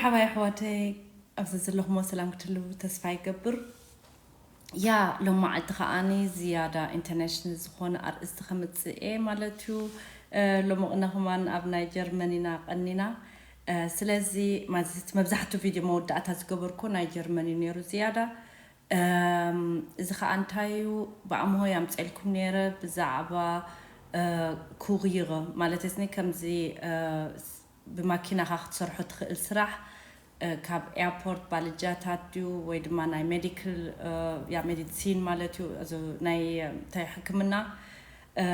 ሓባይ ኣሕዋተይ፣ ኣብዚ ዘለኹሞ ሰላም ክትህልዉ ተስፋ ይገብር። ያ፣ ሎም መዓልቲ ከዓኒ ዝያዳ ኢንተርናሽናል ዝኾነ ኣርእስቲ ከምጽእ እየ ማለት እዩ። እ፣ ሎሚ ቅነ ከማን ኣብ ናይ ጀርመን ኢና ቀኒና። እ፣ ስለዚ ማለት እቲ መብዛሕትኡ ቪድዮ መወዳእታ ዝገበርኩ ናይ ጀርመን እዩ ነይሩ ዝያዳ። እም፣ እዚ ኸኣ እንታይ እዩ፣ ብኣምሆ ያምጸልኩም ነይረ ብዛዕባ፣ እ፣ ኩሪር ማለት እዚ ከምዚ፣ እ፣ ብማኪናኻ ክትሰርሖ ትኽእል ስራሕ፣ እ፣ ካብ ኤርፖርት ባልጃታት ድዩ ወይ ድማ ናይ ሜዲካል፣ እ፣ ያ ሜዲሲን ማለት እዩ፣ እዚ ናይ፣ እ፣ እንታይ ሕክምና፣ እ፣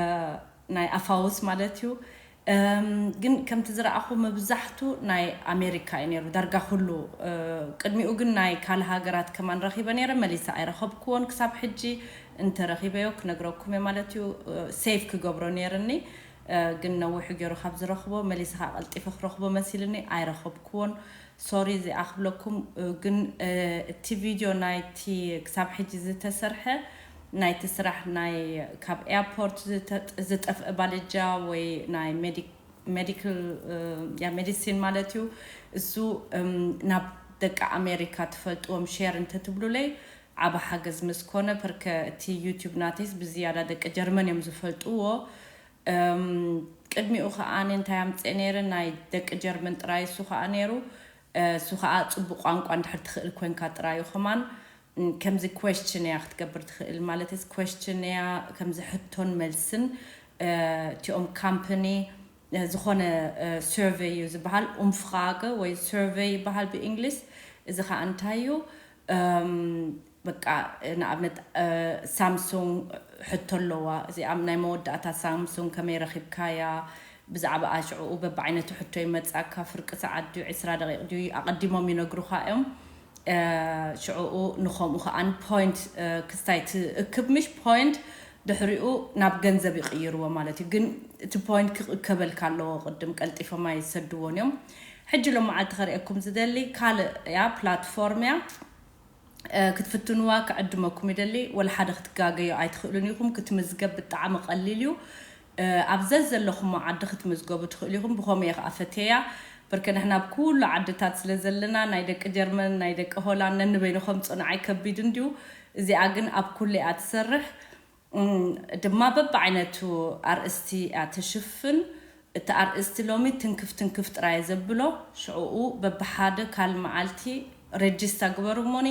ናይ ኣፋውስ ማለት እዩ። እም፣ ግን ከምቲ ዝረኣኹ መብዛሕቱ ናይ ኣሜሪካ እዩ ነይሩ፣ ዳርጋ ኩሉ። እ፣ ቅድሚኡ ግን ናይ ካልእ ሃገራት ከማን ረኺበ ነይረ፣ መሊሰ ኣይረኸብኩዎን ክሳብ ሕጂ። እንተረኺበዮ ክነግረኩም እየ ማለት እዩ። እ፣ ሴቭ ክገብሮ ነይርኒ፣ እ፣ ግን ነዊሑ ገይሩ ካብ ዝረኽቦ፣ መሊሰ ከዓ ቀልጢፈ ክረኽቦ መሲልኒ ኣይረኸብኩዎን። ሶሪ እዚኣ ክብለኩም፣ እ፣ ግን፣ እ፣ እቲ ቪድዮ ናይቲ ክሳብ ሕጂ ዝተሰርሐ ናይቲ ስራሕ ናይ ካብ ኤርፖርት ዝተ-፣ ዝጠፍአ ባልጃ ወይ ናይ ሜዲ-፣ ሜዲካል፣ እ፣ ያ ሜዲሲን ማለት እዩ። እሱ፣ እም፣ ናብ ደቂ ኣሜሪካ ትፈልጥዎም ሼር እንተትብሉለይ ዓቢ ሓገዝ ምስ ኮነ፣ ፐርከ እቲ ዩቲዩብ ናተይስ ብዝያዳ ደቂ ጀርመን እዮም ዝፈልጥዎ። እም፣ ቅድሚኡ ኸኣ ኣነ እንታይ ኣምጽኤ ነይረ፣ ናይ ደቂ ጀርመን ጥራይ እሱ ኸኣ ነይሩ። እ፣ እሱ ኸኣ ጽቡቕ ቋንቋ እንድሕር ትኽእል ኮንካ ጥራይ እዩ። ከማን፣ እም፣ ከምዚ ኩዌስችነያ ክትገብር ትኽእል፣ ማለት ስ ኩዌስችነያ ከምዚ ሕቶን መልስን፣ እ፣ እቲኦም ካምፓኒ፣ እ፣ ዝኾነ፣ እ፣ ሰርቨይ እዩ ዝበሃል፣ ኡምፍራገ ወይ ሰርቨይ ይበሃል ብእንግሊዝ። እዚ ኸኣ እንታይ እዩ? እም፣ በቃ፣ ንኣብነት፣ እ፣ ሳምሱንግ ሕቶ ኣለዋ። እዚኣ ናይ መወዳእታ ሳምሱንግ ከመይ ረኺብካያ? ብዛዕባኣ ሽዕኡ በብዓይነቱ ሕቶ ይመጻካ። ፍርቂ ሰዓት ድዩ፣ ዕስራ ደቂቕ ድዩ፣ ኣቐዲሞም ይነግሩኻ እዮም። እ፣ ሽዕኡ ንኸምኡ ከኣ ፖይንት፣ እ፣ ክስታይ ትእክብ፣ ምሽ ፖይንት ድሕሪኡ ናብ ገንዘብ ይቕይርዎ ማለት እዩ። ግን እቲ ፖይንት ክእከበልካ ኣለዎ ቅድም፣ ቀልጢፎም ኣይሰድዎን እዮም። ሕጂ ሎም መዓልቲ ከርእየኩም ዝደሊ ካልእ እያ፣ ፕላትፎርም እያ። እ፣ ክትፍትንዋ ክዕድመኩም ይደሊ። ወላ ሓደ ክትጋገዩ ኣይትኽእሉን ኢኹም። ክትምዝገብ ብጣዕሚ ቀሊል እዩ። እ፣ ኣብ ዘዘለኹሞ ዓዲ ክትምዝገቡ ትኽእሉ ኢኹም። ብኸምኡ እየ ከኣ ፈትየያ። በርከ ንሕና ኣብ ኩሉ ዓድታት ስለ ዘለና፣ ናይ ደቂ ጀርመን፣ ናይ ደቂ ሆላንድ ነንበይኑ ከምጽኡ ንዓይ ከቢድ እንድዩ። እዚኣ ግን ኣብ ኩሉ እያ ትሰርሕ። እም፣ ድማ በብዓይነቱ ኣርእስቲ እያ ትሽፍን። እቲ ኣርእስቲ ሎሚ ትንክፍ ትንክፍ ጥራይ ዘብሎ፣ ሽዕኡ በብሓደ ካልእ መዓልቲ ሬጅስታ ግበሩ እሞኒ፣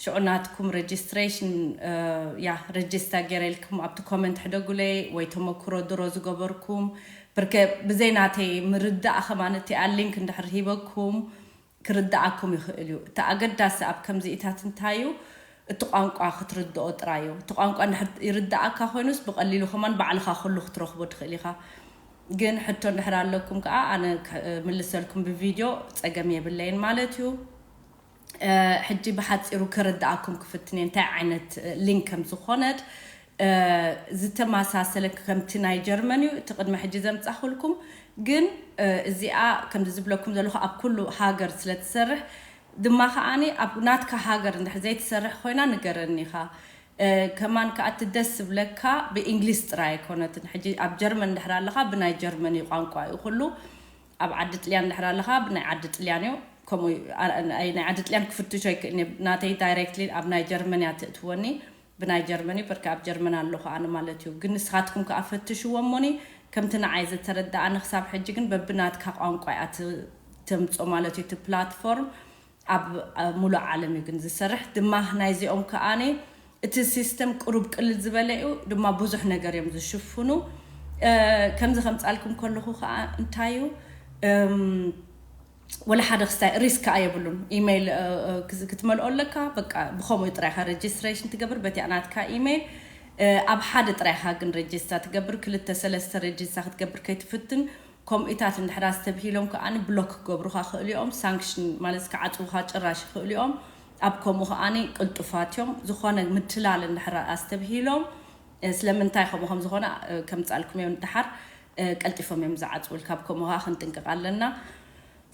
ሽዑ ናትኩም ሬጅስትሬሽን፣ እ፣ ያ፣ ሬጅስታ ገይረልኩም ኣብቲ ኮመንት ሕደጉለይ፣ ወይ ተመክሮ ድሮ ዝገበርኩም፣ ብርከ ብዘይ ናተይ ምርዳእ ከማን እቲኣ ሊንክ እንድሕር ሂበኩም፣ ክርድኣኩም ይኽእል እዩ። እቲ ኣገዳሲ ኣብ ከምዚኢታት እንታይ እዩ? እቲ ቋንቋ ክትርድኦ ጥራይ እዩ። እቲ ቋንቋ እንድሕር ይርድኣካ ኮይኑስ ብቐሊሉ ከማን ባዕልኻ ኩሉ ክትረኽቦ ትኽእል ኢኻ። ግን ሕቶ እንድሕር ኣለኩም ከኣ ኣነ ክምልሰልኩም ብቪድዮ ጸገም የብለይን ማለት እዩ። እ፣ ሕጂ ብሓጺሩ ክርድኣኩም ክፍትን እየ እንታይ ዓይነት፣ እ፣ ሊንክ ከም ዝኾነት። እ፣ ዝተመሳሰለ ከምቲ ናይ ጀርመን እዩ፣ እቲ ቅድሚ ሕጂ ዘምጻኹልኩም። ግን፣ እ፣ እዚኣ ከምዚ ዝብለኩም ዘለኹ ኣብ ኩሉ ሃገር ስለ ትሰርሕ፣ ድማ ከኣኒ ኣብ ናትካ ሃገር እንድሕር ዘይትሰርሕ ኮይና ንገረኒ ኢኻ። እ፣ ከማን ከኣ እቲ ደስ ዝብለካ ብእንግሊዝ ጥራይ ኣይኮነትን። ሕጂ ኣብ ጀርመን እንድሕር ኣለኻ ብናይ ጀርመን እዩ ቋንቋ እዩ ኩሉ። ኣብ ዓዲ ጥልያን እንድሕር ኣለኻ ብናይ ዓዲ ጥልያን እዩ። ከምኡ እዩ። ኣ-፣ ኣይ፣ ናይ ዓዲ ጥልያን ክፍትሾ ኣይክእልን እየ። ናተይ ዳይሬክትሊ ኣብ ናይ ጀርመን እያ ትእትወኒ። ብናይ ጀርመን እዩ፣ በርካ ኣብ ጀርመን ኣለኹ ኣነ ማለት እዩ። ግን ንስኻትኩም ከኣ ፈትሽዎ እሞኒ፣ ከምቲ ንዓይ ዝተረድኣኒ ክሳብ ሕጂ ግን በብናትካ ቋንቋ እያ ት-፣ ተምጾ ማለት እዩ እቲ ፕላትፎርም። ኣብ፣ ኣብ ሙሉእ ዓለም እዩ ግን ዝሰርሕ። ድማ ናይዚኦም ከኣኒ እቲ ሲስተም ቅሩብ ቅልል ዝበለ እዩ፣ ድማ ብዙሕ ነገር እዮም ዝሽፍኑ። እ፣ ከምዚ ከምጻልኩም ከለኹ ከኣ እንታይ እዩ፣ እም፣ ወላ ሓደ ክስታይ ሪስክ ከኣ የብሉን። ኢሜይል፣ እ፣ እ፣ ክዝ-፣ ክትመልኦ ኣለካ፣ በቃ ብኸምኡ ጥራይ ኢኻ ሬጅስትሬሽን ትገብር፣ በቲኣ ናትካ ኢሜይል። እ፣ ኣብ ሓደ ጥራይ ኢኻ ግን ሬጅስታ ትገብር፣ ክልተ ሰለስተ ሬጅስታ ክትገብር ከይትፍትን። ከምኡታት እንድሕር ኣስተብሂሎም ከኣ ብሎክ ክገብሩኻ ክእሉ እዮም። ሳንክሽን ማለት ክዓጽዉኻ ጭራሽ ይኽእሉ እዮም። ኣብ ከምኡ ከኣ ቅልጡፋት እዮም። ዝኾነ ምትላል እንድሕር ኣስተብሂሎም፣ እ፣ ስለምንታይ ከምኡ ከም ዝኾነ፣ እ፣ ከምጻልኩም እዮም። ድሓር፣ እ፣ ቀልጢፎም እዮም ዝዓጽውልካ። ኣብ ከምኡ ከኣ ክንጥንቀቕ ኣለና።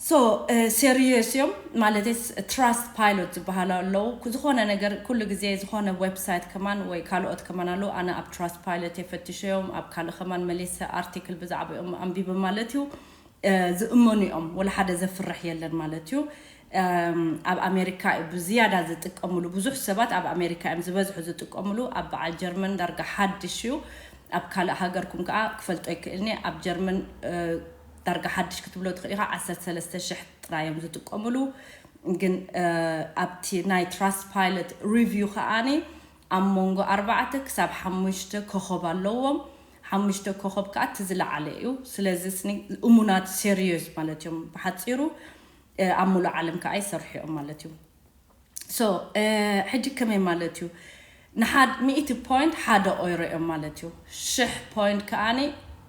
ሶ፣ እ፣ ሴሪየስ እዮም። ማለተይስ ትራስት ፓይሎት ዝበሃሉ ኣለዉ። ክ-፣ ዝኾነ ነገር ኩሉ ግዜ ዝኾነ ዌብሳይት ከማን ወይ ካልኦት ከማን ኣለዉ። ኣነ ኣብ ትራስት ፓይሎት እየ ፈትሸዮም፣ ኣብ ካልእ ከማን መሊሰ ኣርቲክል ብዛዕባኦም ኣንቢበ ማለት እዩ። ዝእመኑ እዮም። ወላ ሓደ ዘፍርሕ የለን ማለት እዩ። ኣብ ኣሜሪካ እዩ ብዝያዳ ዝጥቀምሉ። ብዙሕ ሰባት ኣብ ኣሜሪካ እዮም ዝበዝሑ ዝጥቀምሉ። ኣብ በዓል ጀርመን ዳርጋ ሓድሽ እዩ። ኣብ ካልእ ሃገርኩም ከዓ ክፈልጦ ይክእልኒ። ኣብ ጀርመን ዳርጋ ሓድሽ ክትብሎ ትኽእል ኢኻ። ዓሰርተ ሰለስተ ሽሕ ጥራይ እዮም ዝጥቀምሉ። ግን ኣብቲ ናይ ትራስት ፓይለት ሪቪው ከዓኒ ኣብ መንጎ ኣርባዕተ ክሳብ ሓሙሽተ ኮኸብ ኣለዎም። ሓሙሽተ ኮኸብ ከዓ እቲ ዝለዓለ እዩ። ስለዚ ስኒ እሙናት፣ ሴሪየስ ማለት እዮም ብሓፂሩ። ኣብ ሙሉእ ዓለም ከዓ ይሰርሑ እዮም ማለት እዩ። ሶ ሕጂ ከመይ ማለት እዩ? ንሓድ ሚእቲ ፖይንት ሓደ ኦይሮ እዮም ማለት እዩ። ሽሕ ፖይንት ከዓኒ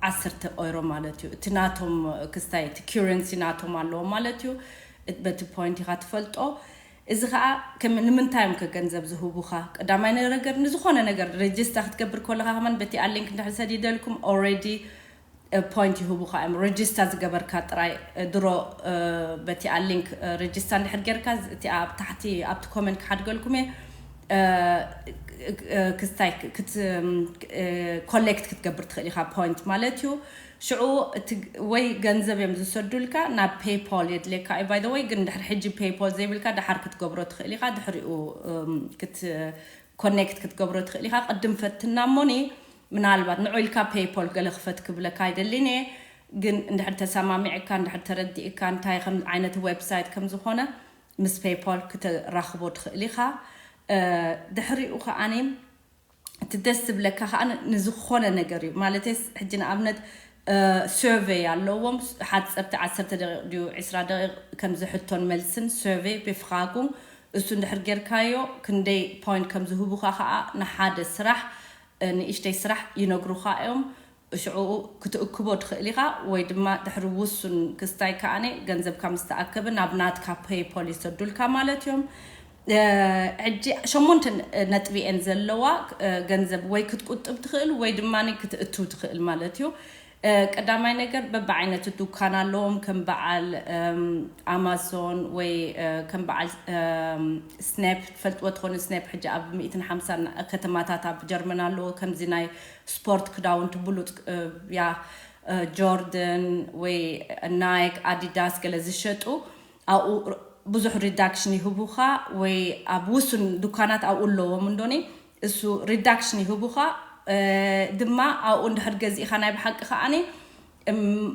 ዓሰርተ ኦይሮ ማለት እዩ። እቲ ናቶም ክስታይ እቲ ኪረንሲ ናቶም ኣለዎ ማለት እዩ። በቲ ፖይንት ኢኻ ትፈልጦ። እዚ ከዓ ንምንታይ እዮም ከገንዘብ ዝህቡኻ? ቀዳማይ ነገር ንዝኾነ ነገር ሬጅስታ ክትገብር ከለኻ ከማን በቲ ኣሊንክ እንድሕር ሰዲደልኩም ኦረዲ ፖይንት ይህቡኻ እዮም። ሬጅስታ ዝገበርካ ጥራይ ድሮ በቲ ኣሊንክ ሬጅስታ እንድሕር ጌርካ እቲ ኣብ ታሕቲ ኣብቲ ኮመንት ክሓድገልኩም እየ። ክስታይ ኮሌክት ክትገብር ትኽእል ኢኻ ፖይንት ማለት እዩ። ሽዑ ወይ ገንዘብ እዮም ዝሰዱልካ ናብ ፔይፖል የድልየካ እዩ። ባይ ወይ ግን ድሕሪ ሕጂ ፔይፖል ዘይብልካ ድሓር ክትገብሮ ትኽእል ኢኻ። ድሕሪኡ ኮኔክት ክትገብሮ ትኽእል ኢኻ። ቅድም ፈትና እሞኒ ምናልባት ንዑ ኢልካ ፔይፖል ገለ ክፈት ክብለካ ኣይደልን እየ። ግን እንድሕር ተሰማሚዕካ እንድሕር ተረዲእካ እንታይ ከም ዓይነት ዌብሳይት ከም ዝኾነ ምስ ፔይፖል ክተራኽቦ ትኽእል ኢኻ። ድሕሪኡ ከዓኒ እቲ ደስ ዝብለካ ከዓ ንዝኾነ ነገር እዩ። ማለተይስ ሕጂ ንኣብነት ሰርቨይ ኣለዎም። ሓፀርቲ ዓሰርተ ደቂቕ ድዩ ዕስራ ደቂቕ ከም ዝሕቶን መልስን ሰርቨይ ብፍኻጉ እሱ እንድሕር ጌርካዮ ክንደይ ፖይንት ከም ዝህቡኻ ከዓ ንሓደ ስራሕ ንእሽተይ ስራሕ ይነግሩኻ እዮም። ሽዑ ክትእክቦ ትኽእል ኢኻ ወይ ድማ ድሕሪ ውሱን ክስታይ ከዓኒ ገንዘብካ ምስ ተኣከበ ናብ ናትካ ፔይፖል ይሰዱልካ ማለት እዮም። ሕጂ ሸሞንተ ነጥቢ እየን ዘለዋ። ገንዘብ ወይ ክትቁጥብ ትኽእል ወይ ድማ ክትእትው ትኽእል ማለት እዩ። ቀዳማይ ነገር በብዓይነቱ ዱካን ኣለዎም። ከም በዓል ኣማዞን ወይ ከም በዓል ስናፕ ትፈልጥዎ ትኾኑ። ስናፕ ሕጂ ኣብ ሚእትን ሓምሳን ከተማታት ኣብ ጀርመን ኣለዎ። ከምዚ ናይ ስፖርት ክዳውንቲ ብሉፅ ያ ጆርደን ወይ ናይክ ኣዲዳስ ገለ ዝሸጡ ኣብኡ ብዙሕ ሪዳክሽን ይህቡኻ ወይ ኣብ ውሱን ዱካናት ኣብኡ ኣለዎም እንዶኒ እሱ ሪዳክሽን ይህቡኻ። ድማ ኣብኡ እንድሕር ገዚእኻ ናይ ብሓቂ ከዓኒ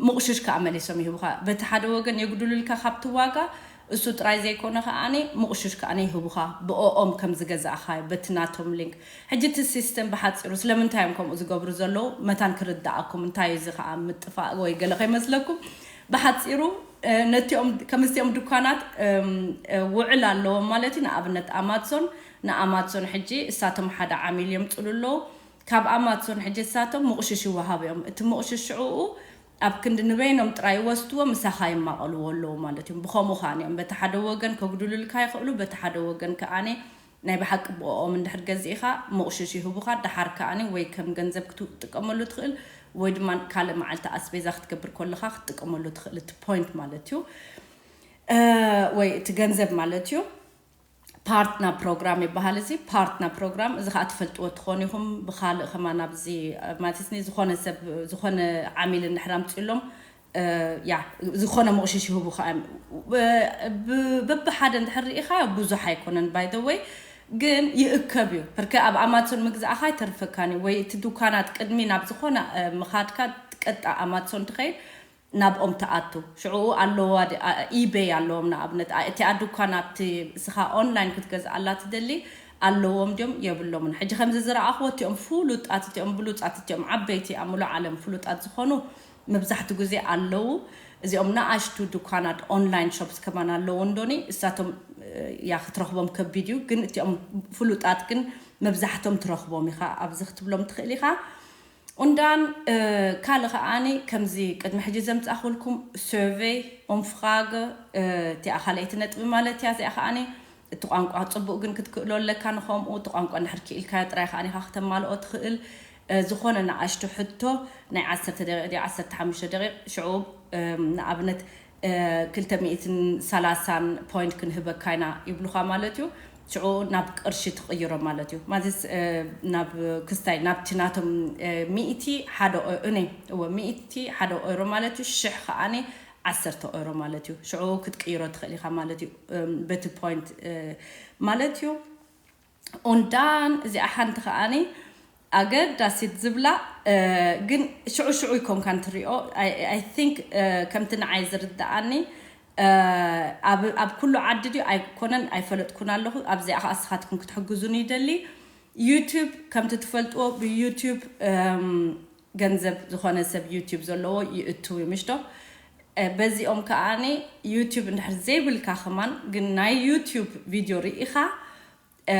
ምቑሽሽ ከዓ መሊሶም ይህቡኻ። በቲ ሓደ ወገን የጉድሉልካ ካብቲ ዋጋ እሱ ጥራይ ዘይኮነ ከዓኒ ምቑሽሽ ከዓኒ ይህቡኻ ብኦኦም ከም ዝገዛእኻዮ በቲ ናቶም ሊንክ። ሕጂ እቲ ሲስተም ብሓፂሩ ስለምንታይ እዮም ከምኡ ዝገብሩ ዘለዉ መታን ክርዳኣኩም። እንታይ እዚ ከዓ ምጥፋእ ወይ ገለ ከይመስለኩም። ብሓፂሩ ነቲኦም ከምስቲኦም ድኳናት ውዕል ኣለዎም ማለት እዩ። ንኣብነት ኣማዞን ንኣማዞን ሕጂ እሳቶም ሓደ ዓሚል የምፅሉ ኣለዉ። ካብ ኣማዞን ሕጂ እሳቶም ምቑሽሽ ይወሃቡ እዮም። እቲ ምቑሽሽ ሽዕኡ ኣብ ክንዲ ንበይኖም ጥራይ ይወስድዎ ምሳኻ ይማቐልዎ ኣለዉ ማለት እዮም። ብኸምኡ ከዓ እዮም በቲ ሓደ ወገን ከጉድሉልካ ይኽእሉ፣ በቲ ሓደ ወገን ከዓኒ ናይ ብሓቂ ብኦም እንድሕር ገዚእኻ ምቑሽሽ ይህቡኻ። ደሓር ከዓኒ ወይ ከም ገንዘብ ክትጥቀመሉ ትኽእል ወይ ድማ ካልእ መዓልቲ ኣስቤዛ ክትገብር ከለኻ ክትጥቀመሉ ትኽእል እቲ ፖይንት ማለት እዩ። ወይ እቲ ገንዘብ ማለት እዩ። ፓርትና ፕሮግራም ይበሃል። እዚ ፓርትና ፕሮግራም እዚ ከዓ ትፈልጥዎ ትኾኑ ኢኹም። ብካልእ ከማን ኣብዚ ማለት ዝኾነ ሰብ ዝኾነ ዓሚል እንድሕር ኣምፅሎም ያ ዝኾነ ምቑሽሽ ይህቡኻ እዮም። በብሓደ እንድሕር ርኢኻዮ ብዙሕ ኣይኮነን ባይ ዘ ወይ ግን ይእከብ እዩ። ብርከ ኣብ ኣማዞን ምግዛእኻ ኣይተርፈካን እዩ። ወይ እቲ ዱካናት ቅድሚ ናብ ዝኾነ ምኻድካ ቀጣ ኣማዞን ትኸይድ ናብኦም ትኣቱ። ሽዕኡ ኣለዋ ኢቤይ ኣለዎም ንኣብነት እቲኣ ዱኳን ኣብቲ እስኻ ኦንላይን ክትገዝኣላ ትደሊ ኣለዎም ድዮም የብሎምን። ሕጂ ከምዚ ዝረኣኽዎ እቲኦም ፍሉጣት እቲኦም ብሉፃት እቲኦም ዓበይቲ ኣብ ሙሉእ ዓለም ፍሉጣት ዝኾኑ መብዛሕትኡ ግዜ ኣለዉ። እዚኦም ንኣሽቱ ዱኳናት ኦንላይን ሾፕስ ከማን ኣለዉ እንዶኒ እሳቶም ያ ክትረኽቦም ከቢድ እዩ። ግን እቲኦም ፍሉጣት ግን መብዛሕቶም ትረኽቦም ኢኻ ኣብዚ ክትብሎም ትኽእል ኢኻ። Und dann ካልእ ከዓኒ ከምዚ ቅድሚ ሕጂ ዘምፃእኩልኩም ሰርቨይ ኡምፍራገ እቲኣ ካልኣይቲ ነጥቢ ማለት እያ። እዚኣ ከዓኒ እቲ ቋንቋ ፅቡቅ ግን ክትክእሎ ኣለካ። ንኸምኡ እቲ ቋንቋ እንድሕር ክኢልካዮ ጥራይ ከዓኒ ኢኻ ክተማልኦ ትኽእል። ዝኾነ ንኣሽቱ ሕቶ ናይ ዓሰርተ ደቂቕ ድዩ ዓሰርተ ሓሙሽተ ደቂቕ ሽዑ ንኣብነት ክልተ ሚእትን ሰላሳን ፖይንት ክንህበካ ኢና ይብሉኻ ማለት እዩ። ሽዑ ናብ ቅርሺ ትቕይሮ ማለት እዩ። ማለት ናብ ክስታይ ናብቲ ናቶም ሚእቲ ሓደ እኔ እወ ሚእቲ ሓደ ኦይሮ ማለት እዩ። ሽሕ ከዓኒ ዓሰርተ ኦሮ ማለት እዩ። ሽዑ ክትቅይሮ ትኽእል ኢኻ ማለት እዩ። እም፣ በቲ ፖይንት፣ እ፣ ማለት እዩ። ኡንዳን እዚኣ ሓንቲ ከኣኒ ኣገዳሲት ዝብላ፣ እ፣ ግን ሽዑ ሽዑ ይኮንካን ትሪኦ። I think፣ እ፣ ከምቲ ንዓይ ዝርድኣኒ፣ እ፣ ኣብ ኣብ ኩሉ ዓዲ ድዩ ኣይኮነን ኣይፈለጥኩን ኣለኹ። ኣብዚኣ ከኣ ንስኻትኩም ክትሕግዙን ይደሊ። ዩቱብ ከምቲ ትፈልጥዎ ብዩቱብ፣ እም፣ ገንዘብ ዝኾነ ሰብ ዩቱብ ዘለዎ ይእቱ እዩ ምሽቶ። እ፣ በዚኦም ከኣኒ ዩቱብ እንድሕር ዘይብልካ ከማን ግን ናይ ዩቱብ ቪድዮ ርኢኻ፣ እ፣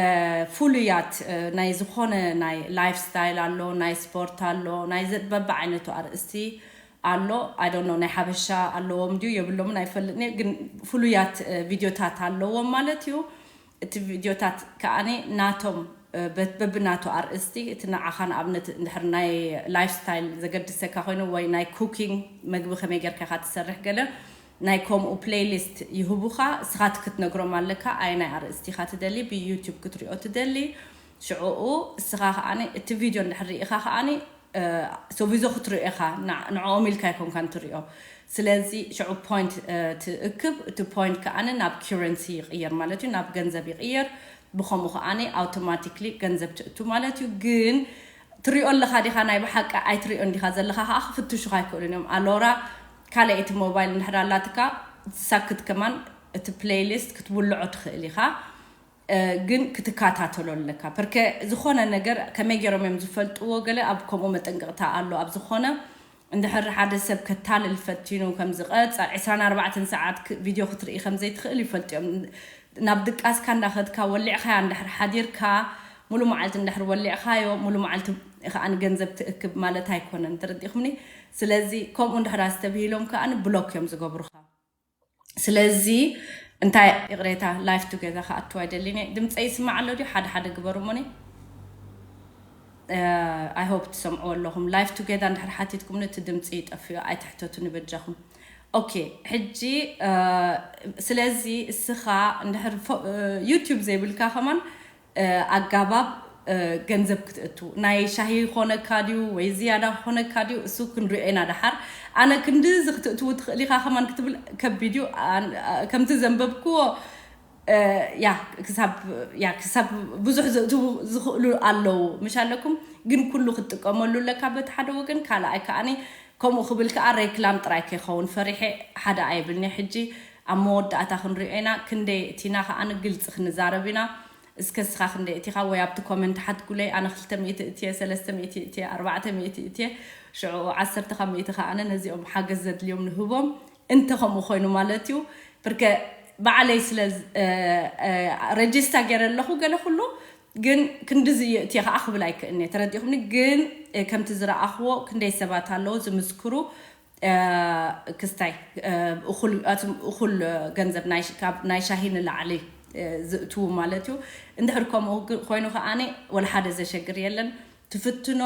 ፍሉያት፣ እ፣ ናይ ዝኾነ ናይ ላይፍ ስታይል ኣሎ፣ ናይ ስፖርት ኣሎ፣ ናይ ዘ-፣ በብዓይነቱ ኣርእስቲ ኣሎ። I don't know ናይ ሓበሻ ኣለዎም ድዩ የብሎምን ኣይፈልጥን እየ፣ ግን ፍሉያት፣ እ፣ ቪድዮታት ኣለዎም ማለት እዩ። እቲ ቪድዮታት ከኣኒ ናቶም፣ እ፣ በ-፣ በብናቱ ኣርእስቲ፣ እቲ ንዓኻ ንኣብነት እንድሕር ናይ ላይፍ ስታይል ዘገድሰካ ኮይኑ ወይ ናይ ኩኪንግ መግቢ ከመይ ጌርካ ኢኻ ትሰርሕ ገለ ናይ ከምኡ ፕሌይሊስት ይህቡኻ። እስኻ እቲ ክትነግሮም ኣለካ ኣየናይ ኣርእስቲ ኢኻ ትደሊ፣ ብዩቱብ ክትሪኦ ትደሊ። ሽዑኡ እስኻ ከኣኒ እቲ ቪድዮ እንድሕር ርኢኻ ከኣኒ፣ እ፣ ሶቪዞ ክትሪኦ ኢኻ፣ ንዓ-፣ ንዕኦም ኢልካ ኣይኮንካን ትሪኦ። ስለዚ ሽዑ ፖይንት፣ እ፣ ትእክብ፣ እቲ ፖይንት ከኣኒ ናብ ኪረንሲ ይቕየር ማለት እዩ፣ ናብ ገንዘብ ይቕየር። ብኸምኡ ከኣኒ ኣውቶማቲክሊ ገንዘብ ትእቱ ማለት እዩ። ግን ትሪኦ ኣለኻ ዲኻ ናይ ብሓቂ ኣይትሪኦን ዲኻ ዘለኻ ከኣ ክፍትሹኻ ኣይክእሉን እዮም። ኣሎራ ካልኣይቲ ሞባይል እንድሕር ኣላትካ ሳክት ከማን እቲ ፕሌይሊስት ክትውልዖ ትኽእል ኢኻ። እ፣ ግን ክትከታተሎ ኣለካ። ፐርከ ዝኾነ ነገር ከመይ ገይሮም እዮም ዝፈልጥዎ? ገለ ኣብ ከምኡ መጠንቀቕታ ኣሎ። ኣብ ዝኾነ እንድሕር ሓደ ሰብ ከታልል ፈቲኑ ከምዚ ቀጻ ዕስራን ኣርባዕተን ሰዓት ክ-፣ ቪድዮ ክትርኢ ከም ዘይትኽእል ይፈልጡ እዮም። ናብ ድቃስካ እንዳኸድካ ወሊዕኻያ እንድሕር ሓዲርካ፣ ሙሉ መዓልቲ እንድሕር ወሊዕኻዮ፣ ሙሉ መዓልቲ ከኣ ንገንዘብ ትእክብ ማለት ኣይኮነን። ተረዲእኹምኒ? ስለዚ ከምኡ እንድሕር ኣስተብሂሎም ከኣ ብሎክ እዮም ዝገብሩኻ። ስለዚ እንታይ ይቕሬታ፣ ላይፍ ቱጌዘር ክኣትው ኣይደልን እየ። ድምፀይ ይስማዕ ኣሎ ድዩ? ሓደ ሓደ ግበሩ እሞኒ። ኣይ ሆፕ ትሰምዕዎ ኣለኹም። ላይፍ ቱጌዘር እንድሕር ሓቲትኩምኒ እቲ ድምፂ ይጠፍዮ፣ ኣይትሕተቱኒ በጃኹም። ኦኬ፣ ሕጂ፣ እ፣ ስለዚ እስኻ እንድሕር ፎ-፣ እ፣ ዩቱብ ዘይብልካ ከማን፣ እ፣ ኣጋባብ፣ እ፣ ገንዘብ ክትእቱ ናይ ሻሂ ኾነካ ድዩ ወይ ዝያዳ ኾነካ ድዩ፣ እሱ ክንሪኦ ኢና ደሓር። ኣነ ክንድዚ ክትእትዉ ትኽእል ኢኻ ከማን ክትብል ከቢድ እዩ። ኣን-፣ እ፣ ከምቲ ዘንበብክዎ፣ እ፣ ያ፣ ክሳብ፣ ያ፣ ክሳብ ብዙሕ ዘእትዉ ዝኽእሉ ኣለዉ፣ ምሽ ኣለኩም? ግን ኩሉ ክትጥቀመሉ ኣለካ በቲ ሓደ ወገን፣ ካልኣይ ከኣኒ ከምኡ ክብል ከኣ ሬክላም ጥራይ ከይኸውን ፈሪሐ ሓደ ኣይብልኒ። ሕጂ ኣብ መወዳእታ ክንሪኦ ኢና፣ ክንደይ እቲና ከኣ ንግልጺ ክንዛረብ ኢና። እስከ እስኻ ክንደይ እቲኻ ወይ ኣብቲ ኮመንት ሓትጉለይ፣ ኣነ ክልተ ሚእቲ እትየ፣ ሰለስተ ሚእቲ እትየ፣ ኣርባዕተ ሚእቲ እትየ፣ ሽዑ ዓሰርተ ካብ ሚእቲ ከኣ ነዚኦም ሓገዝ ዘድልዮም ንህቦም። እንተ ከምኡ ኮይኑ ማለት እዩ። ብርከ ባዕለይ ስለ ዝ-፣ እ፣ እ፣ ረጅስታ ገይረ ኣለኹ ገለ ኩሉ፣ ግን ክንድዚ እየ እትየ ከኣ ክብል ኣይክእልኒ። ተረዲእኹምኒ? ግን፣ እ፣ ከምቲ ዝረኣኽዎ ክንደይ ሰባት ኣለዉ ዝምስክሩ፣ እ፣ ክስታይ፣ እ፣ እኹል፣ ኣቱም እኹል፣ እ፣ ገንዘብ ናይ ሽ-፣ ካብ ናይ ሻሂ ንላዕሊ፣ እ፣ ዝእትዉ ማለት እዩ። እንድሕር ከምኡ ግ-፣ ኮይኑ ከኣኒ ወላ ሓደ ዘሸግር የለን። ትፍትኖ፣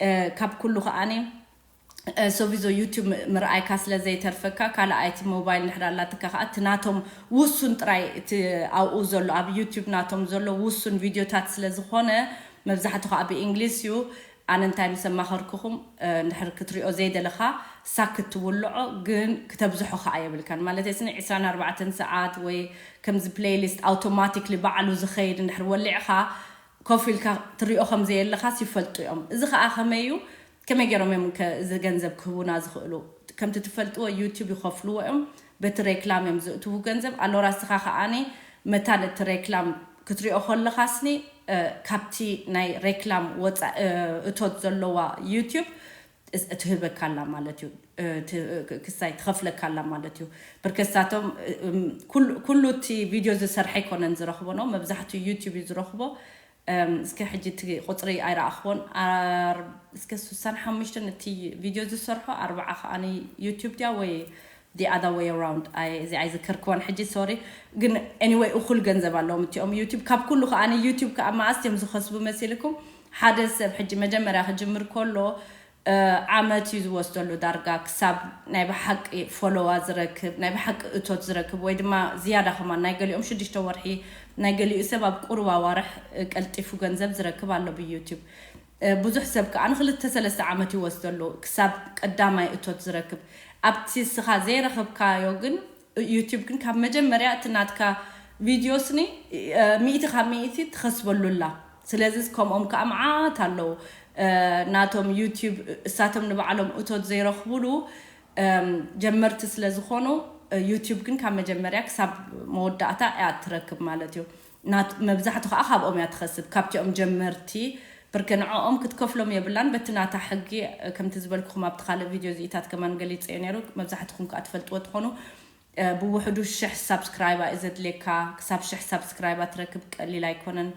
እ፣ ካብ ኩሉ ከኣኒ እ፣ ሶቪዞ ዩቱብ ም-፣ ምርኣይካ ስለ ዘይተርፈካ፣ ካልኣይቲ ሞባይል እንድሕር ኣላትካ ከኣ፣ እቲ ናቶም ውሱን ጥራይ፣ እቲ ኣብኡ ዘሎ፣ ኣብ ዩቱብ ናቶም ዘሎ ውሱን ቪድዮታት ስለ ዝኾነ፣ መብዛሕትኡ ከኣ ብእንግሊዝ እዩ። ኣነ እንታይ ምስ ኣማኸርኩኹም፣ እ፣ እንድሕር ክትሪኦ ዘይደለኻ፣ ሳክት ትውልዖ፣ ግን ክተብዝሖ ከኣ የብልካን። ማለት፣ ስኒ ዕስራን ኣርባዕተን ሰዓት ወይ ከምዚ ፕሌይሊስት ኣውቶማቲክሊ ባዕሉ ዝኸይድ እንድሕር ወሊዕኻ፣ ኮፍ ኢልካ ትሪኦ ከም ዘየለኻስ ይፈልጡ እዮም። እዚ ከኣ ከመይ እዩ? ከመይ ገይሮም እዮም ከ-፣ እዚ ገንዘብ ክህቡና ዝኽእሉ? ከምቲ ትፈልጥዎ ዩቱብ ይኸፍልዎ እዮም። በቲ ሬክላም እዮም ዘእትዉ ገንዘብ። ኣሎራ እስኻ ከኣኒ መታን እቲ ሬክላም ክትሪኦ ከለኻስኒ፣ እ፣ ካብቲ ናይ ሬክላም ወፃ-፣ እ፣ እቶት ዘለዋ ዩቱብ እስ-፣ ትህበካ ኣላ ማለት እዩ። እ፣ ት-፣ እ፣ ክ-፣ ክሳይ ትኸፍለካ ኣላ ማለት እዩ። ብርከሳቶም፣ እ፣ እም፣ ኩሉ፣ ኩሉ እቲ ቪድዮ ዝሰርሐ ኣይኮነን ዝረኽቦ ነው። መብዛሕትኡ ዩቱብ እዩ ዝረኽቦ። እም፣ እስከ ሕጂ እቲ ቁጽሪ ኣይረኣኽዎን። ኣር-፣ እስከ ስሳን ሓሙሽተን እቲ ቪድዮ ዝሰርሖ፣ ኣርባዓ ከኣ ን ዩቱብ ድያ ወይ the other way around? ኣይ፣ እዚ ኣይዝከርክዎን ሕጂ፣ ሶሪ። ግን anyway፣ እኹል ገንዘብ ኣለዎም እቲኦም ዩቱብ። ካብ ኩሉ ከኣ ን ዩቱብ ከኣ መኣስ እዮም ዝኸስቡ መሲልኩም? ሓደ ሰብ ሕጂ መጀመርያ ክጅምር ከሎ፣ እ፣ ዓመት እዩ ዝወስደሉ ዳርጋ ክሳብ ናይ ብሓቂ ፎሎዋ ዝረክብ፣ ናይ ብሓቂ እቶት ዝረክብ፣ ወይ ድማ ዝያዳ ከማን ናይ ገሊኦም ሽዱሽተ ወርሒ፣ ናይ ገሊኡ ሰብ ኣብ ቁሩብ ኣዋርሕ፣ እ፣ ቀልጢፉ ገንዘብ ዝረክብ ኣሎ ብዩቱብ። እ፣ ብዙሕ ሰብ ከኣ ንክልተ ሰለስተ ዓመት ይወስደሉ ክሳብ ቀዳማይ እቶት ዝረክብ። ኣብቲ ስኻ ዘይረኸብካዮ ግን፣ ዩቲዩብ ግን ካብ መጀመርያ እቲ ናትካ ቪድዮ ስኒ ሚእቲ ካብ ሚእቲ ትኸስበሉ ኣላ። ስለዚ ከምኦም ከዓ መዓት ኣለዉ። ናቶም ዩቲዩብ እሳቶም ንባዕሎም እቶት ዘይረኽቡሉ ጀመርቲ ስለ ዝኾኑ፣ ዩቲዩብ ግን ካብ መጀመርያ ክሳብ መወዳእታ እያ ትረክብ ማለት እዩ። መብዛሕቱ ከዓ ካብኦም እያ ትኸስብ፣ ካብቲኦም ጀመርቲ። ብርክ ንዕኦም ክትከፍሎም የብላን። በቲ ናታ ሕጊ፣ ከምቲ ዝበልኩኹም ኣብቲ ካልእ ቪድዮ እዚኢታት ከማን ገሊፀዮ ነይሩ፣ መብዛሕትኹም ከዓ ትፈልጥዎ ትኾኑ። ብውሕዱ ሽሕ ሳብስክራይባ እዩ ዘድልየካ። ክሳብ ሽሕ ሳብስክራይባ ትረክብ ቀሊል ኣይኮነን።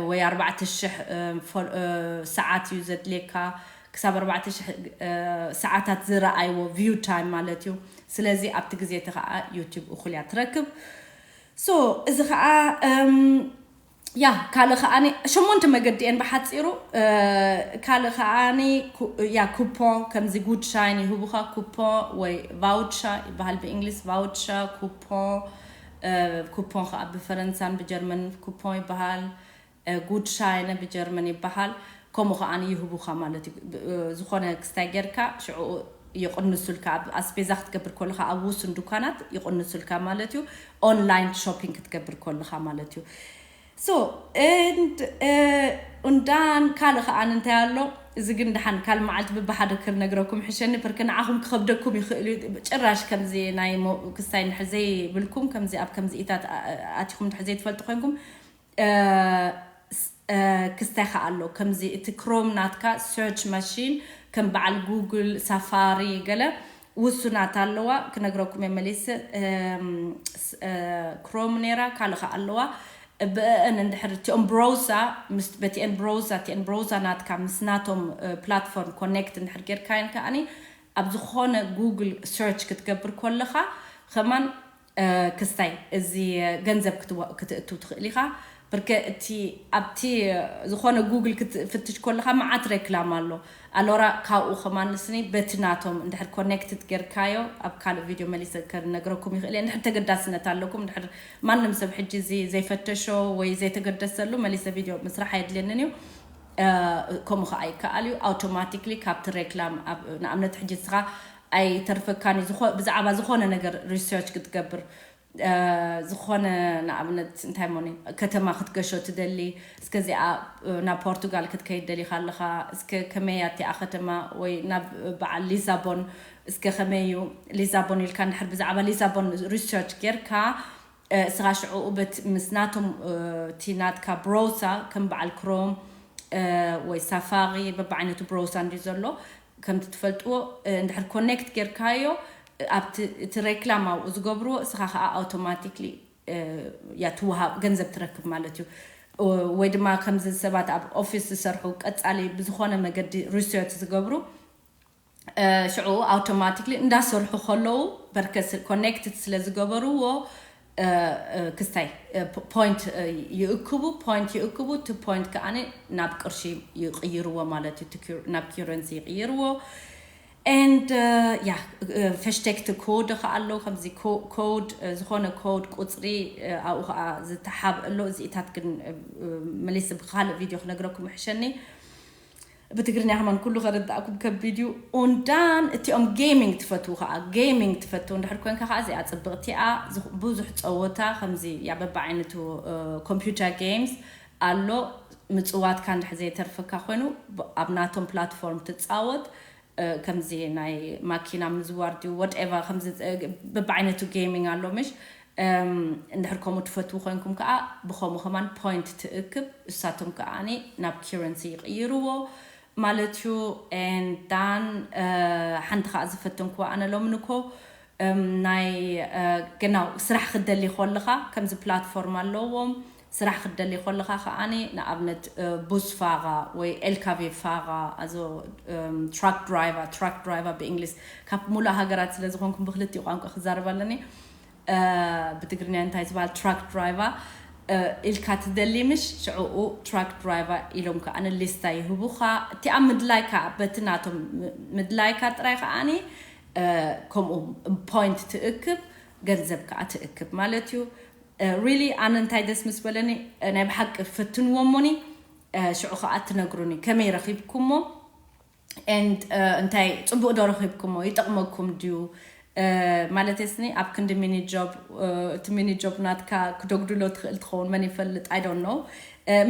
ወይ ኣርባዕተ ሽሕ ሰዓት እዩ ዘድልየካ። ክሳብ ኣርባዕተ ሽሕ ሰዓታት ዝረኣይዎ ቪው ታይም ማለት እዩ። ስለዚ ኣብቲ ግዜ እቲ ከዓ ዩቲዩብ እኹል እያ ትረክብ። ሶ እዚ ከዓ ያ ካልእ ከዓኒ ሸሞንተ መገዲ እየን ብሓፂሩ። ካልእ ከዓኒ ያ ኩፖን፣ ከምዚ ጉድሻይን ይህቡኻ። ኩፖን ወይ ቫውቻ ይበሃል ብእንግሊዝ፣ ቫውቻ ኩፖን። ኩፖን ከዓ ብፈረንሳን ብጀርመን ኩፖን ይበሃል። ጉድሻይነ ብጀርመን ይበሃል። ከምኡ ከዓኒ ይህቡኻ ማለት እዩ። ዝኾነ ክስታይ ጌርካ ሽዑ ይቕንሱልካ። ኣብ ኣስቤዛ ክትገብር ከለኻ ኣብ ውሱን ዱካናት ይቕንሱልካ ማለት እዩ። ኦንላይን ሾፒንግ ክትገብር ከለኻ ማለት እዩ። ሶ እንዳን ካልእ ከዓኒ እንታይ ኣሎ? እዚ ግን ደሓን ካልእ መዓልቲ ብብሓደ ክነግረኩም ሕሸኒ። ብርክ ንዓኹም ክኸብደኩም ይኽእል እዩ። ጭራሽ ከምዚ ናይ ክስታይ እንድሕር ዘይብልኩም፣ ከምዚ ኣብ ከምዚ ኢታት ኣቲኹም እንድሕር ዘይትፈልጡ ኮይንኩም፣ ክስታይ ከኣ ኣሎ። ከምዚ እቲ ክሮም ናትካ ሰርች ማሽን ከም በዓል ጉግል፣ ሳፋሪ ገለ ውሱናት ኣለዋ። ክነግረኩም እየ መሊሰ። ክሮም ነይራ፣ ካልእ ከኣ ኣለዋ። ብእን እንድሕር እቲኦም ብሮውዛ ምስ በቲኤን ብሮውዛ እቲኤን ብሮውዛ ናትካ ምስ ናቶም ፕላትፎርም ኮኔክት እንድሕር ጌርካየን ከኣኒ ኣብ ዝኾነ ጉግል ሰርች ክትገብር ከለኻ ከማን ክስታይ እዚ ገንዘብ ክትእቱ ትኽእል ኢኻ። ብርከ እቲ ኣብቲ ዝኾነ ጉግል ክትፍትሽ ከለኻ መዓት ሬክላም ኣሎ። ኣሎራ ካብኡ ከማን ንስኒ በቲ ናቶም እንድሕር ኮኔክትድ ጌርካዮ ኣብ ካልእ ቪድዮ መሊሰ ክነግረኩም ይኽእል እየ። እንድሕር ተገዳስነት ኣለኩም፣ እንድሕር ማንም ሰብ ሕጂ እዚ ዘይፈተሾ ወይ ዘይተገደሰሉ መሊሰ ቪድዮ ምስራሕ ኣየድልየንን እዩ። ከምኡ ከዓ ይከኣል እዩ። ኣውቶማቲክሊ ካብቲ ሬክላም ንኣብነት ሕጂ ንስኻ ኣይተርፈካን እዩ። ብዛዕባ ዝኾነ ነገር ሪሰርች ክትገብር፣ ዝኾነ ንኣብነት እንታይ ሞኒ ከተማ ክትገሾ ትደሊ፣ እስከ እዚኣ ናብ ፖርቱጋል ክትከይድ ደሊኻ ኣለኻ፣ እስከ ከመይ እያ እቲኣ ከተማ፣ ወይ ናብ በዓል ሊዛቦን እስከ ከመይ እዩ ሊዛቦን ኢልካ እንድሕር ብዛዕባ ሊዛቦን ሪሰርች ጌርካ ስኻ ሽዑኡ በት ምስ ናቶም እቲ ናትካ ብሮውሳ ከም በዓል ክሮም ወይ ሳፋሪ በብዓይነቱ ብሮውሳ እንዲ ዘሎ ከምቲ ትፈልጥዎ እንድሕር ኮኔክት ጌርካዮ ኣብቲ እቲ ሬክላም ኣብኡ ዝገብርዎ እስኻ ከዓ ኣውቶማቲክሊ ያ ትወሃብ ገንዘብ ትረክብ ማለት እዩ። ወይ ድማ ከምዚ ሰባት ኣብ ኦፊስ ዝሰርሑ ቀጻሊ ብዝኾነ መገዲ ሪሰርች ዝገብሩ ሽዑ ኣውቶማቲክሊ እንዳሰርሑ ከለዉ በርከ ኮኔክትድ ስለ ዝገበርዎ ክስታይ ፖይንት ይእክቡ። ፖይንት ይእክቡ። እቲ ፖይንት ከዓኒ ናብ ቅርሺ ይቕይርዎ ማለት እዩ። ናብ ኪረንሲ ይቕይርዎ። ኤንድ ያ ፈሽቴክቲ ኮድ ከ ኣሎ። ከምዚ ኮድ ዝኾነ ኮድ ቁፅሪ ኣብኡ ከዓ ዝተሓብ ኣሎ። እዚኢታት ግን መሊስ ብካልእ ቪድዮ ክነግረኩም ይሕሸኒ። ብትግርኛ ከማን ኩሉ ከረዳእኩም ከቢድ እዩ። ኡንዳን እቲኦም ጌሚንግ ትፈትዉ ከዓ ጌሚንግ ትፈትዉ እንድሕር ኮንካ ከዓ እዚኣ ፅብቕቲ እያ። ብዙሕ ፀወታ ከምዚ ያ በብዓይነቱ ኮምፒውተር ጌምስ ኣሎ። ምፅዋትካ እንድሕር ዘይተርፈካ ኮይኑ ኣብ ናቶም ፕላትፎርም ትፃወት። ከምዚ ናይ ማኪና ምዝዋር ድዩ ወትኤቨር ከምዚ በብዓይነቱ ጌሚንግ ኣሎ ምሽ። እንድሕር ከምኡ ትፈትዉ ኮይንኩም ከዓ ብከምኡ ከማን ፖይንት ትእክብ። እሳቶም ከዓ ናብ ኪረንሲ ይቕይርዎ ማለት እዩ። ኤንዳን ሓንቲ ከዓ ዝፈተንክዋ ኣነ ሎምንኮ ናይ ገናው ስራሕ ክደሊ ከለኻ ከምዚ ፕላትፎርም ኣለዎም። ስራሕ ክትደሊ ከለኻ ከዓኒ ንኣብነት ቡስ ፋራ ወይ ኤልካቪ ፋራ ኣዞ ትራክ ድራይቨር ትራክ ድራይቨር ብእንግሊዝ ካብ ሙሉእ ሃገራት ስለ ዝኾንኩም ብክልቲኡ ቋንቋ ክዛረብ ኣለኒ። ብትግርኛ እንታይ ዝበሃል ትራክ ድራይቨር ኢልካ ትደሊ ምሽ ሽዕኡ ትራክ ድራይቨር ኢሎም ከዓኒ ሊስታ ይህቡኻ። እቲኣ ምድላይካ በቲ ናቶም ምድላይካ ጥራይ ከዓኒ ከምኡ ፖይንት ትእክብ ገንዘብ ከዓ ትእክብ ማለት እዩ። ሪሊ ኣነ እንታይ ደስ ምስ በለኒ ናይ ብሓቂ ፈትንዎ እሞኒ ሽዑ ከዓ ትነግሩኒ ከመይ ረኺብኩሞ። and እንታይ ጽቡቕ ዶ ረኺብኩሞ? ይጠቕመኩም ድዩ? ማለት ስኒ ኣብ ክንዲ ሚኒ ጆብ፣ እቲ ሚኒ ጆብ ናትካ ክደጉድሎ ትኽእል ትኸውን፣ መን ይፈልጥ? I don't know።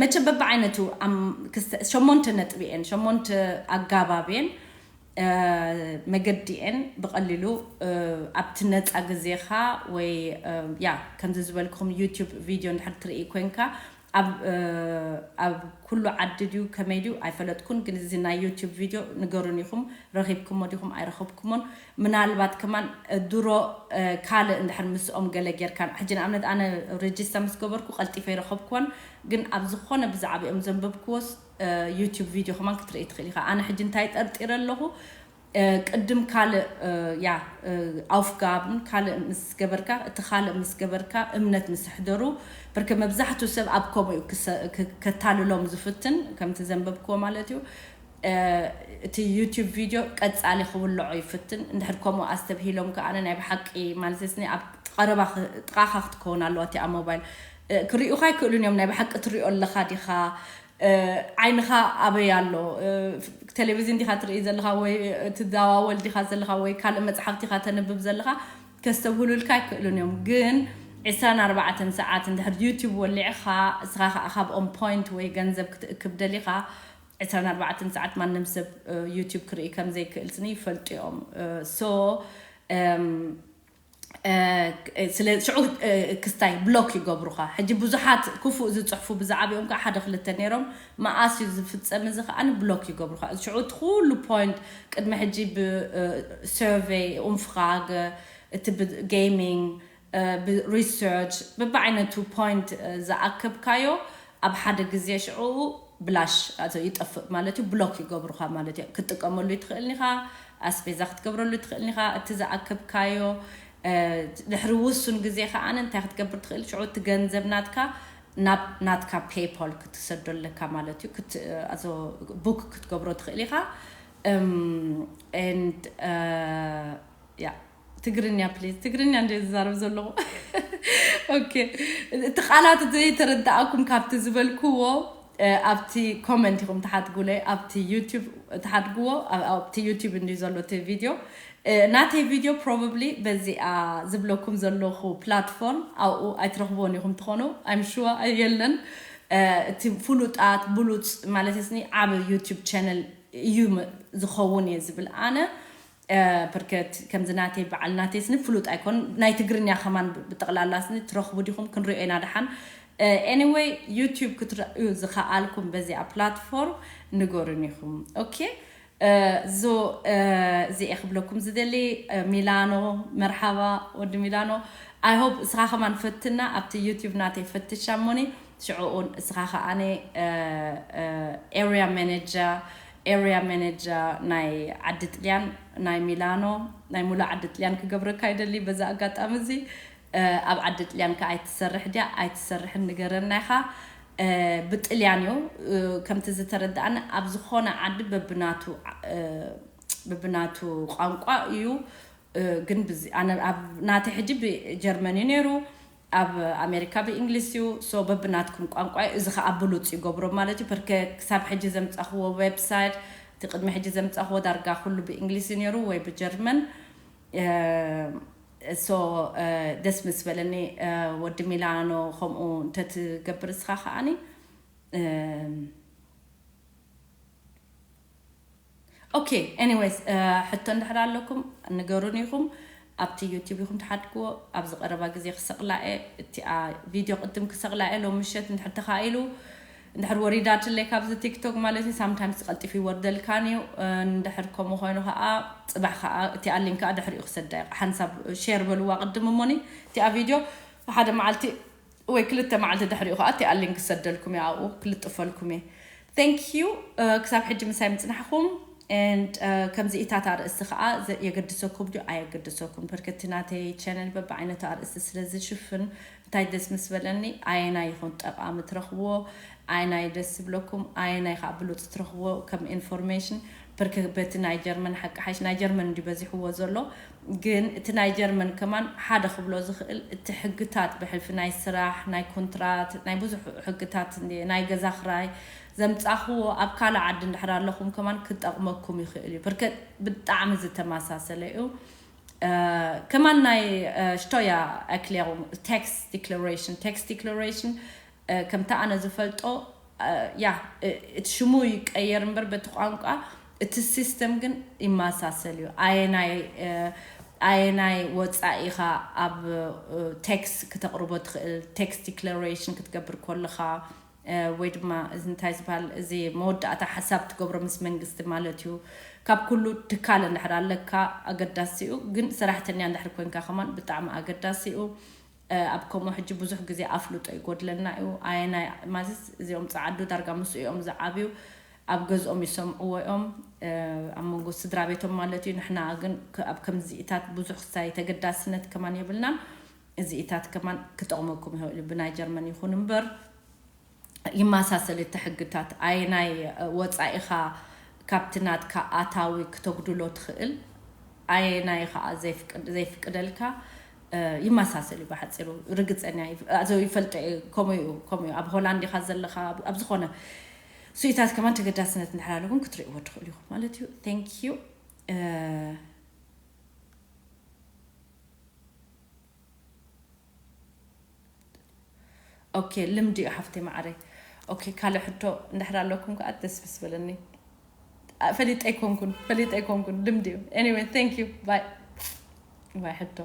መቸም በብዓይነቱ ሸሞንተ ነጥቢ እየን፣ ሸሞንተ ኣጋባብ እየን፣ መገዲ እየን። ብቐሊሉ ኣብቲ ነፃ ግዜኻ ወይ ያ ከምዚ ዝበልኩም ዩቲዩብ ቪድዮ እንድሕር ትርኢ ኮንካ ኣብ ኣብ ኩሉ ዓዲ ድዩ ከመይ ድዩ ኣይፈለጥኩን፣ ግን እዚ ናይ ዩቲዩብ ቪድዮ ንገሩን ኢኹም፣ ረኺብኩሞ ዲኹም ኣይረኸብኩሞን። ምናልባት ከማን ድሮ ካልእ እንድሕር ምስኦም ገለ ጌርካን፣ ሕጂ ንኣብነት ኣነ ሬጅስታ ምስ ገበርኩ ቀልጢፈ ይረኸብኩዎን፣ ግን ኣብ ዝኾነ ብዛዕባኦም ዘንበብክዎስ ዩቲዩብ ቪድዮ ከማን ክትርኢ ትኽእል ኢኻ። ኣነ ሕጂ እንታይ ጠርጢረ ኣለኹ፣ ቅድም ካልእ ያ ኣውፍጋብን ካልእ ምስ ገበርካ፣ እቲ ካልእ ምስ ገበርካ እምነት ምስ ኣሕደሩ፣ ብርክ መብዛሕቱ ሰብ ኣብ ከምኡ እዩ ከታልሎም ዝፍትን፣ ከምቲ ዘንበብክዎ ማለት እዩ። እቲ ዩቲዩብ ቪድዮ ቀጻሊ ክውልዖ ይፍትን። እንድሕር ከምኡ ኣስተብሂሎም ከኣ ናይ ብሓቂ ማለት ስኒ ኣብ ቀረባ ጥቓኻ ክትከውን ኣለዋ እቲኣ ሞባይል። ክርእዩኻ ኣይክእሉን እዮም። ናይ ብሓቂ ትሪኦ ኣለኻ ዲኻ? ዓይንኻ ኣበይ ኣሎ? ቴሌቪዝን ዲኻ ትርኢ ዘለኻ ወይ ትዘዋወል ዲኻ ዘለኻ ወይ ካልእ መጽሓፍቲ ኢኻ ተንብብ ዘለኻ? ከስተብህሉልካ ኣይክእሉን እዮም። ግን ዕስራን ኣርባዕተን ሰዓት እንድሕር ዩቲዩብ ወሊዕኻ፣ እስኻ ከኣ ካብኦም ፖይንት ወይ ገንዘብ ክትእክብ ደሊኻ፣ ዕስራን ኣርባዕተን ሰዓት ማንም ሰብ ዩቲዩብ ክርኢ ከም ዘይክእል ስኒ ይፈልጡ እዮም። ሶ ስለ ሽዑ ክስታይ ብሎክ ይገብሩኻ። ሕጂ ብዙሓት ክፉእ ዝፅሕፉ ብዛዕባኦም ከዓ ሓደ ክልተ ነይሮም። መኣስ እዩ ዝፍፀም እዚ ከዓ ብሎክ ይገብሩኻ። ሽዑ እቲ ኩሉ ፖይንት ቅድሚ ሕጂ ብሰርቬይ ኡምፍራገ እቲ ብጌሚንግ ብሪሰርች ብብዓይነቱ ፖይንት ዝኣከብካዮ ኣብ ሓደ ግዜ ሽዑ ብላሽ ይጠፍእ ማለት እዩ። ብሎክ ይገብሩኻ ማለት እዩ። ክትጥቀመሉ ትኽእል ኢኻ፣ ኣስቤዛ ክትገብረሉ ትኽእል ኢኻ። እቲ ዝኣከብካዮ ድሕሪ ውሱን ግዜ ከዓ እንታይ ክትገብር ትኽእል? ሽዑ እቲ ገንዘብ ናትካ ናብ ናትካ ፔይፖል ክትሰዶ ኣለካ ማለት እዩ። ቡክ ክትገብሮ ትኽእል ኢኻ። And ያ ትግርኛ ፕሊዝ፣ ትግርኛ እንደ ዝዛረብ ዘለኹ። ኦኬ፣ እቲ ቃላት ዘይተረዳእኩም ካብቲ ዝበልክዎ ኣብቲ ኮመንት ኢኹም ትሓድጉለይ፣ ኣብቲ ዩቲዩብ ትሓድግዎ፣ ኣብቲ ዩቲዩብ እንዲ ዘሎ እቲ ቪድዮ። ናተይ ቪድዮ ፕሮባብሊ በዚኣ ዝብለኩም ዘለኹ ፕላትፎርም ኣብኡ ኣይትረኽብዎን ኢኹም ትኾኑ። I'm sure የለን። እቲ ፍሉጣት ብሉፅ ማለት ስኒ ዓብ ዩቲዩብ ቻነል እዩ ዝኸውን እየ ዝብል ኣነ። ብርከት ከምዚ ናተይ በዓል ናተይ ስኒ ፍሉጥ ኣይኮን፣ ናይ ትግርኛ ከማን ብጠቕላላ ስኒ ትረኽቡ ዲኹም? ክንሪኦ ኢና ደሓን። ኤኒወይ ዩቲዩብ ክትርእዩ ዝኸኣልኩም በዚኣ ፕላትፎርም ንገሩን ኢኹም። ኦኬ፣ ዞ እዚኤ ክብለኩም ዝደሊ። ሚላኖ፣ መርሓባ ወዲ ሚላኖ። I hope እስኻ ከማን ፈትና ኣብቲ ዩቲዩብ ናተይ ፈትሻ እሞኒ ሽዑ እውን እስኻ ከኣነ ኤሪያ ማኔጀር ኤሪያ ማኔጀር ናይ ዓዲ ጥልያን ናይ ሚላኖ ናይ ሙሉእ ዓዲ ጥልያን ክገብረካ ይደሊ። በዛ ኣጋጣሚ እዚ ኣብ ዓዲ ጥልያን ከ ኣይትሰርሕ ድያ ኣይትሰርሕን ንገረና ኢኻ። ብጥልያን እዩ ከምቲ ዝተረዳእኒ ኣብ ዝኾነ ዓዲ በብናቱ በብናቱ ቋንቋ እዩ። ግን ናተይ ሕጂ ብጀርመን እዩ ነይሩ፣ ኣብ ኣሜሪካ ብእንግሊዝ እዩ። ሶ በብናትኩም ቋንቋ እዚ ከዓ ብሉፅ ይገብሮ ማለት እዩ። ፐርከ ክሳብ ሕጂ ዘምፃኽዎ ዌብሳይት እቲ ቅድሚ ሕጂ ዘምፃኽዎ ዳርጋ ኩሉ ብእንግሊዝ እዩ ነይሩ ወይ ብጀርመን። ሶ ደስ ምስ በለኒ ወዲ ሚላኖ ከምኡ እንተትገብር እስኻ ከዓኒ ኦኬ። ኤኒዌይስ ሕቶ እንድሕር ኣለኩም ንገሩን ኢኹም። ኣብቲ ዩቲዩብ ኢኹም ትሓድግዎ። ኣብዚ ቀረባ ግዜ ክሰቕላኤ እቲኣ ቪድዮ ቅድም ክሰቕላኤ ሎም ምሸት እንድሕር ተኻኢሉ እንድሕር ወሪዳትለይ ካብዚ ቲክቶክ ማለት እዩ። ሳምታይምስ ቀልጢፉ ይወርደልካን እዩ። እንድሕር ከምኡ ኮይኑ ከዓ ፅባሕ ከዓ እቲኣ ሊንክ ከዓ ድሕሪኡ ክሰዳ እዩ። ሓንሳብ ሼር በልዋ ቅድም እሞኒ እቲኣ ቪድዮ ሓደ መዓልቲ ወይ ክልተ መዓልቲ ድሕሪኡ ከዓ እቲኣ ሊንክ ክሰደልኩም እየ ኣብኡ ክልጥፈልኩም እየ። Thank you ክሳብ ሕጂ ምሳይ ምፅናሕኹም። And ከምዚ ኢታት ኣርእስቲ ከዓ የገድሰኩም ድዩ ኣየገድሰኩም? በርከቲ ናተይ ቻነል በብዓይነቱ ኣርእስቲ ስለ ዝሽፍን እንታይ ደስ ምስ በለኒ ኣየናይ ይኹን ጠቃሚ ትረኽብዎ ኣየናይ ደስ ዝብለኩም ኣየናይ ከዓ ብሉፅ ትረኽብዎ ከም ኢንፎርሜሽን ብርክ በቲ ናይ ጀርመን ሓቂ ሓይሽ ናይ ጀርመን እንዲ በዚሕዎ ዘሎ። ግን እቲ ናይ ጀርመን ከማን ሓደ ክብሎ ዝኽእል እቲ ሕግታት ብሕልፊ ናይ ስራሕ ናይ ኮንትራት ናይ ብዙሕ ሕግታት ናይ ገዛ ክራይ ዘምጻኽዎ ኣብ ካልእ ዓዲ እንድሕር ኣለኹም ከማን ክጠቕመኩም ይኽእል እዩ። ብርከት ብጣዕሚ ዝተመሳሰለ እዩ። ከማን ናይ ሽቶያ ኣክሌሩ። Tax declaration, tax declaration ከምቲ ኣነ ዝፈልጦ ያ እቲ ሽሙ ይቀየር እምበር በቲ ቋንቋ እቲ ሲስተም ግን ይመሳሰል እዩ። ኣየናይ ኣየናይ ወፃኢኻ ኣብ ቴክስ ክተቕርቦ ትኽእል፣ ቴክስ ዲክለሬሽን ክትገብር ከለኻ ወይ ድማ እዚ እንታይ ዝበሃል እዚ መወዳእታ ሓሳብ ትገብሮ ምስ መንግስቲ ማለት እዩ። ካብ ኩሉ ትካል እንድሕር ኣለካ ኣገዳሲ እዩ። ግን ሰራሕተኛ እንድሕር ኮንካ ከማን ብጣዕሚ ኣገዳሲ እዩ። ኣብ ከምኡ ሕጂ ብዙሕ ግዜ ኣፍልጦ ይጎድለና እዩ። ኣየናይ ማለት እዚኦም ፀዓዱ ዳርጋ ምስ እዮም ዝዓብዩ ኣብ ገዝኦም ይሰምዕዎ እዮም። ኣብ መንጎ ስድራ ቤቶም ማለት እዩ። ንሕና ግን ኣብ ከምዚኢታት ብዙሕ ክሳይ ተገዳስነት ከማን የብልናን። እዚኢታት ከማን ክጠቕመኩም ይኽእል እዩ ብናይ ጀርመን ይኹን እምበር ይመሳሰል እቲ ሕግታት። ኣየናይ ወፃኢኻ ካብቲ ናትካ ኣታዊ ክተጉድሎ ትኽእል፣ ኣየናይ ከዓ ዘይፍቅደልካ ይመሳሰል እዩ። ብሓፂሩ ርግፀኛ ይፈልጦ እየ። ከምኡ እዩ ከምኡ እዩ። ኣብ ሆላንድ ኢኻ ዘለኻ ኣብ ዝኾነ ስኢታት ከማን ተገዳስነት እንድሕር ኣለኩም ክትርእይዎ ትኽእሉ ኢኹም ማለት እዩ። Thank you. ኦኬ፣ ልምዲ እዩ ሓፍተይ ማዓረይ። ኦኬ፣ ካልእ ሕቶ እንድሕር ኣለኩም ከዓ ደስ ምስ በለኒ። ፈሊጠ ኣይኮንኩን ፈሊጠ ኣይኮንኩን ልምዲ እዩ። Anyway, thank you. Bye. Bye ሕቶ